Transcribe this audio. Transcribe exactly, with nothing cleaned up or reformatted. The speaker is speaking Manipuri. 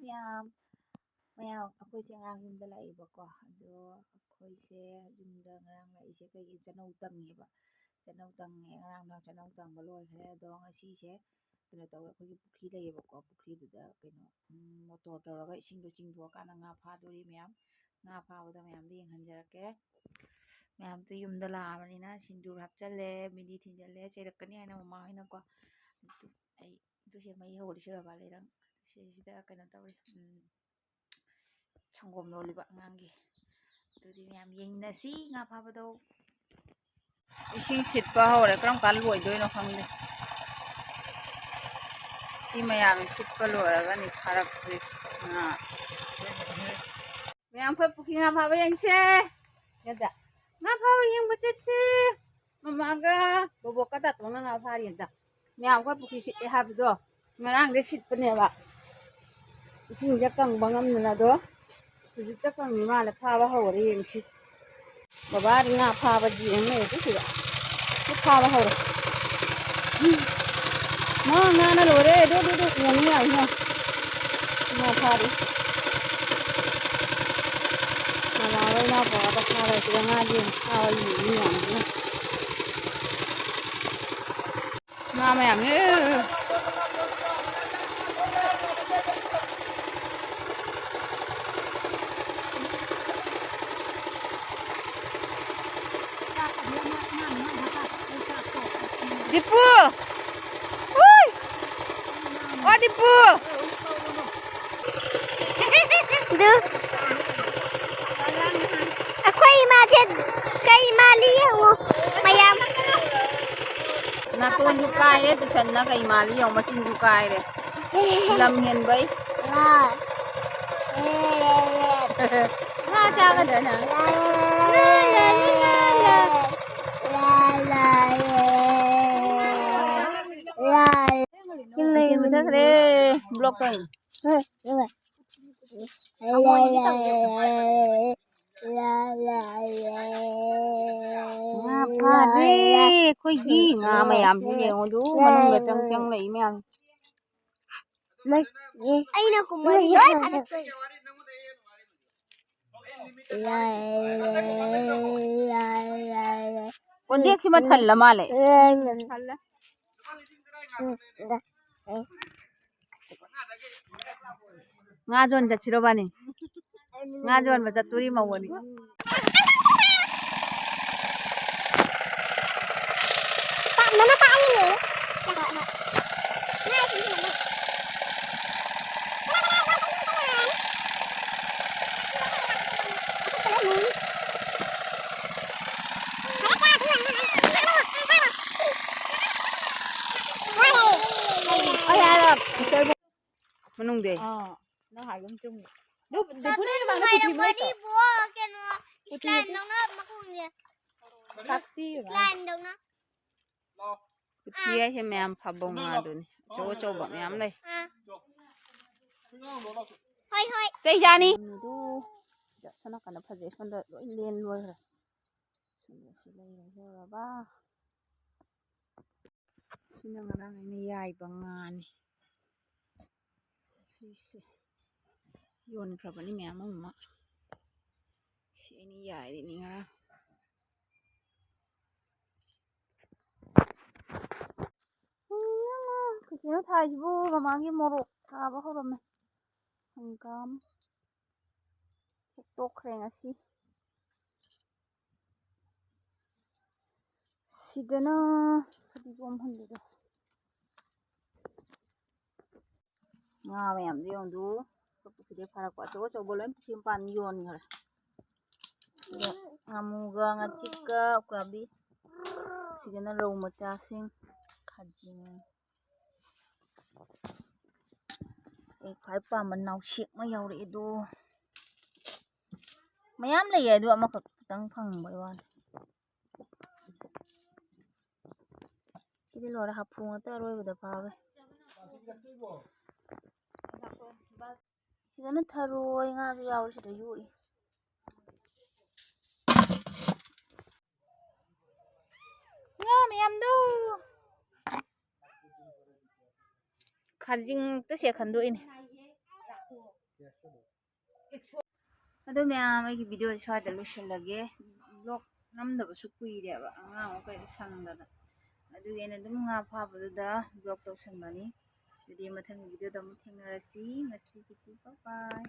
ꯃꯌꯥꯝ, ꯃꯌꯥꯝ, ꯑꯩꯈꯣꯏꯁꯦ ꯉꯔꯥꯡ ꯌꯨꯝꯗ ꯂꯥꯛꯑꯦꯕꯀꯣ꯫ ꯑꯗꯣ ꯑꯩꯈꯣꯏꯁꯦ ꯌꯨꯝꯗ ꯉꯔꯥꯡ ꯂꯥꯛꯏꯁꯦ ꯀꯩꯒꯤ, ꯆꯅꯧ ꯇꯪꯉꯦꯕ꯫ ꯆꯅꯧ ꯇꯪꯉꯦ, ꯉꯔꯥꯡ ꯅꯨꯡꯗꯥꯡ ꯆꯅꯧ ꯇꯪꯕ ꯂꯣꯏꯈ꯭ꯔꯦ꯫ ꯑꯗꯣ ꯉꯁꯤꯁꯦ ꯀꯩꯅꯣ ꯇꯧꯋꯦ, ꯑꯩꯈꯣꯏꯒꯤ ꯄꯨꯈ꯭ꯔꯤ ꯂꯩꯌꯦꯕꯀꯣ꯫ ꯄꯨꯈ꯭ꯔꯤꯗꯨꯗ ꯀꯩꯅꯣ, ꯎꯝ, ꯃꯣꯇꯣꯔ ꯇꯧꯔꯒ ꯏꯁꯤꯡꯗꯣ ꯆꯤꯡꯊꯣꯛꯑꯀꯥꯟꯗ ꯉꯥ ꯐꯥꯗꯣꯔꯤ ꯃꯌꯥꯝ꯫ ꯉꯥ ꯐꯥꯕꯗꯣ ꯃꯌꯥꯝꯗ ꯌꯦꯡꯍꯟꯖꯔꯛꯀꯦ꯫ ꯃꯌꯥꯝꯗꯣ ꯌꯨꯝꯗ ꯂꯥꯛꯑꯕꯅꯤꯅ ꯁꯤꯡꯖꯨ ꯍꯥꯞꯆꯜꯂꯦ, ꯃꯤꯗꯤ ꯊꯤꯟꯖꯜꯂꯦ, ꯆꯩꯔꯛꯀꯅꯤ ꯍꯥꯏꯅ ꯃꯃꯥ ꯍꯣꯏꯅꯀꯣ꯫ ꯑꯗꯨ ꯑꯩ, ꯑꯗꯨꯁꯦ ꯃꯩ ꯍꯧꯔꯤ ꯁꯤꯔꯕ ꯂꯩꯔꯪ꯫ ꯁꯤꯁꯤꯗ ꯀꯩꯅꯣ ꯇꯧꯔꯤ, ꯎꯝ, ꯁꯪꯒꯣꯝ ꯂꯣꯜꯂꯤꯕ ꯑꯉꯥꯡꯒꯤ꯫ ꯑꯗꯨꯗꯤ ꯃꯌꯥꯝ ꯌꯦꯡꯅꯁꯤ ꯉꯥ ꯐꯥꯕꯗꯣ꯫ ꯏꯁꯤꯡ ꯁꯤꯠꯄ ꯍꯧꯔꯦ, ꯀꯔꯝ ꯀꯥꯟ ꯂꯣꯏꯗꯣꯏꯅꯣ ꯈꯪꯗꯦ꯫ ꯁꯤ ꯃꯌꯥꯝ ꯁꯤꯠꯄ ꯂꯣꯏꯔꯒꯅꯤ ꯐꯥꯔꯛꯇꯣꯏꯁꯦ ꯉꯥ꯫ ꯃꯌꯥꯝ ꯑꯩꯈꯣꯏ ꯄꯨꯈ꯭ꯔꯤ ꯉꯥ ꯐꯥꯕ ꯌꯦꯡꯁꯦ꯫ ꯌꯥꯗ? ꯉꯥ ꯐꯥꯕ ꯌꯦꯡꯕ ꯆꯠꯁꯤ꯫ ꯃꯃꯥꯒ ꯕꯣꯕꯣꯛꯀ ꯇꯥꯇꯣꯟꯒ ꯉꯥ ꯐꯥꯔꯤ ꯑꯝꯇ꯫ ꯃꯌꯥꯝ ꯑꯩꯈꯣꯏ ꯄꯨꯈ꯭ꯔꯤ ꯁꯤꯠꯂꯦ ꯍꯥꯏꯕꯗꯣ ꯉꯔꯥꯡꯗꯩ ꯁꯤꯠꯄꯅꯦꯕ꯫ ꯏꯁꯤꯡꯁꯦ ꯀꯪꯕ ꯉꯝꯗꯅ ꯑꯗꯣ ꯍꯧꯖꯤꯛꯇ ꯀꯪꯉꯤ ꯃꯥꯜꯂꯦ, ꯐꯥꯕ ꯍꯧꯔꯦ ꯌꯦꯡꯁꯤ꯫ ꯕꯕꯥꯗꯤ ꯉꯥ ꯐꯥꯕꯗꯤ ꯌꯦꯡ ꯂꯩꯔꯦ ꯁꯤꯗ꯫ ꯁꯤ ꯐꯥꯕ ꯍꯧꯔꯦ꯫ ꯎꯝ꯫ ꯃꯥ ꯉꯥꯅ ꯂꯣꯏꯔꯦ꯫ ꯑꯗꯨ, ꯑꯗꯨ, ꯑꯗꯨ, ꯌꯦꯡꯉꯨ ꯌꯥꯏꯅꯦ꯫ ꯉꯥ ꯐꯥꯔꯤ꯫ ꯃꯃꯥꯒ ꯏꯅꯥꯎꯄꯥꯒ ꯐꯥꯔꯦ ꯁꯤꯗ ꯉꯥꯒꯤ ꯐꯥꯕ ꯌꯦꯡꯉꯤ ꯃꯌꯥꯝꯁꯤꯅ꯫ ꯉꯥ ꯃꯌꯥꯝꯅꯦ꯫ ꯗꯤꯄꯨ! ꯍꯨꯏ! ꯑꯣ, ꯗꯤꯄꯨ! ꯑꯗꯨ ꯑꯩꯈꯣꯏ ꯏꯃꯥꯁꯦ ꯀꯩ ꯃꯥꯜꯂꯤ ꯌꯦꯡꯉꯣ ꯃꯌꯥꯝ꯫ ꯅꯥꯇꯣꯟꯁꯨ ꯀꯥꯏꯔꯦ, ꯇꯨꯁꯟꯅ ꯀꯩ ꯃꯥꯜꯂꯤ ꯌꯦꯡꯉꯣ, ꯃꯆꯤꯟꯁꯨ ꯀꯥꯏꯔꯦ꯫ ꯂꯝ ꯍꯦꯟꯕꯩ꯫ ꯉꯥ ꯆꯥꯒꯗ꯭ꯔꯥ ꯅꯪ? ꯏꯁꯤꯡ ꯃꯨꯊꯠꯈ꯭ꯔꯦ꯫ ꯕ꯭ꯂꯣꯛ ꯇꯧꯔꯤꯅꯦ꯫ ꯉꯥ ꯐꯥꯔꯦ ꯑꯩꯈꯣꯏꯒꯤ ꯉꯥ ꯃꯌꯥꯝꯁꯦ ꯌꯦꯡꯉꯣ, ꯑꯗꯨ ꯃꯅꯨꯡꯗ ꯆꯪ ꯆꯪ ꯂꯩ ꯃꯌꯥꯝ꯫ ꯑꯩꯅ ꯀꯨꯝꯃꯗꯤ ꯂꯣꯏ ꯐꯥꯔꯛꯇꯣꯏꯅꯦ꯫ ꯀꯣꯟꯗꯦꯛꯁꯤꯃ ꯊꯜꯂ ꯃꯥꯜꯂꯦ꯫ ꯊꯜꯂꯦ꯫ ꯉꯥ ꯌꯣꯟ ꯆꯠꯁꯤꯔꯣ ꯕꯥꯅꯤ? ꯉꯥ ꯌꯣꯟꯕ ꯆꯠꯇꯣꯔꯤ ꯃꯧ ꯑꯅꯤ꯫ ꯄꯥꯝꯕꯅ ꯇꯥꯛꯍꯟꯅꯤꯡꯉꯦ꯫ ꯃꯅꯨꯡꯗꯩ꯫ ꯑꯥ, ꯅꯪ ꯍꯥꯏꯒꯨꯝ ꯆꯨꯝꯃꯤ꯫ ꯑꯗꯨ, ꯑꯗꯨ ꯄꯨꯟꯅ ꯃꯥꯅ ꯄꯨꯈ꯭ꯔꯤ ꯃꯅꯨꯡꯗ꯫ ꯅꯨꯡꯉꯥꯏꯔꯝꯒꯅꯤꯕꯣ, ꯀꯩꯅꯣ, ꯄꯨꯈ꯭ꯔꯤ ꯁ꯭ꯂꯥꯏꯝꯗꯧꯅ ꯃꯈꯣꯡꯁꯦ꯫ ꯇꯥꯛꯁꯤ ꯁ꯭ꯂꯥꯏꯝꯗꯧꯅ꯫ ꯄꯨꯈ꯭ꯔꯤ ꯍꯥꯏꯁꯦ ꯃꯌꯥꯝ ꯐꯥꯕꯧ ꯉꯥꯗꯨꯅꯤ꯫ ꯑꯆꯧ ꯑꯆꯧꯕ ꯃꯌꯥꯝ ꯂꯩ꯫ ꯑꯥ꯫ ꯍꯣꯏ, ꯍꯣꯏ꯫ ꯆꯩ ꯆꯥꯅꯤ꯫ ꯑꯗꯨ ꯁꯤꯗ ꯁꯣꯝ ꯅꯥꯀꯟꯗ ꯐꯖꯩ꯫ ꯁꯣꯝꯗ ꯂꯣꯏ ꯂꯦꯟ ꯂꯣꯏꯈ꯭ꯔꯦ꯫ ꯁꯣꯝꯗ ꯁꯤ ꯂꯩꯔꯦ, ꯌꯧꯔꯕ꯫ ꯁꯤꯅ ꯉꯔꯥꯡ ꯑꯩꯅ ꯌꯥꯏꯕ ꯉꯥꯅꯤ꯫ ꯁꯤꯁꯦ ꯌꯣꯟꯈ꯭ꯔꯕꯅꯤ ꯃꯌꯥꯝ ꯑꯃ꯫ ꯁꯤ ꯑꯩꯅ ꯌꯥꯏꯔꯤꯅꯤ ꯉꯔꯥꯡ꯫ ꯎꯝ, ꯀꯩꯅꯣ ꯊꯥꯏꯁꯤꯕꯨ? ꯃꯃꯥꯡꯒꯤ ꯃꯣꯔꯣꯛ ꯊꯥꯕ ꯍꯧꯔꯝꯃꯦ꯫ ꯍꯪꯒꯥꯝ ꯍꯦꯛꯇꯣꯛꯈ꯭ꯔꯦ ꯉꯁꯤ꯫ ꯁꯤꯗꯅ ꯐꯗꯤꯒꯣꯝ ꯍꯨꯟꯕꯗꯣ꯫ ꯉꯥ ꯃꯌꯥꯝꯗꯣ ꯌꯦꯡꯉꯨ꯫ ꯑꯩꯈꯣꯏ ꯄꯨꯈ꯭ꯔꯤꯗꯩ ꯐꯥꯔꯛꯄ ꯑꯆꯧ ꯑꯆꯧꯕ ꯂꯣꯏ ꯄꯨꯈ꯭ꯔꯤ ꯃꯄꯥꯟ ꯌꯣꯟꯈ꯭ꯔꯦ꯫ ꯑꯗ ꯉꯥꯃꯨꯒ ꯉꯥꯆꯤꯛꯀ ꯎꯀꯥꯕꯤ꯫ ꯁꯤꯗꯅ ꯔꯧ ꯃꯆꯥꯁꯤꯡ, ꯈꯥꯖꯤꯡ꯫ ꯑꯩ ꯈ꯭ꯋꯥꯏ ꯄꯥꯝꯕ ꯅꯥꯎꯁꯦꯛ ꯑꯃ ꯌꯥꯎꯔꯛꯑꯦꯗꯣ꯫ ꯃꯌꯥꯝ ꯂꯩꯌꯦ, ꯑꯗꯨ ꯑꯃꯈꯛ ꯈꯛꯇꯪ ꯐꯪꯕꯩ ꯋꯥꯅꯤ꯫ ꯁꯤꯗꯤ ꯂꯣꯏꯔꯦ, ꯍꯥꯐꯨ ꯉꯥꯛꯇ ꯑꯔꯣꯏꯕꯗ ꯐꯥꯕꯩ꯫ ꯁꯤꯗꯅ ꯊꯔꯣꯏ ꯉꯥꯁꯨ ꯌꯥꯎꯔꯤ, ꯁꯤꯗ ꯌꯣꯛꯏ꯫ ꯉꯥ ꯃꯌꯥꯝꯗꯣ꯫ ꯈꯥꯖꯤꯡꯇ ꯁꯦ ꯈꯟꯗꯣꯛꯏꯅꯦ꯫ ꯑꯗꯣ ꯃꯌꯥꯝ, ꯑꯩꯒꯤ video ꯁ꯭ꯋꯥꯏꯗ ꯂꯣꯏꯁꯤꯜꯂꯒꯦ꯫ Vlog ꯅꯝꯗꯕꯁꯨ ꯀꯨꯏꯔꯦꯕ, ꯑꯉꯥꯡ ꯃꯈꯩ ꯁꯪꯗꯅ꯫ ꯑꯗꯨꯒꯤ ꯑꯩꯅ ꯑꯗꯨꯝ ꯉꯥ ꯐꯥꯕꯗꯨꯗ vlog ꯇꯧꯁꯟꯕꯅꯤ꯫ ꯑꯗꯨꯗꯤ ꯃꯊꯪꯒꯤ video ꯗ ꯑꯃꯨꯛ ꯊꯦꯡꯅꯔꯁꯤ꯫ ꯉꯁꯤꯒꯤꯗꯤ bye bye꯫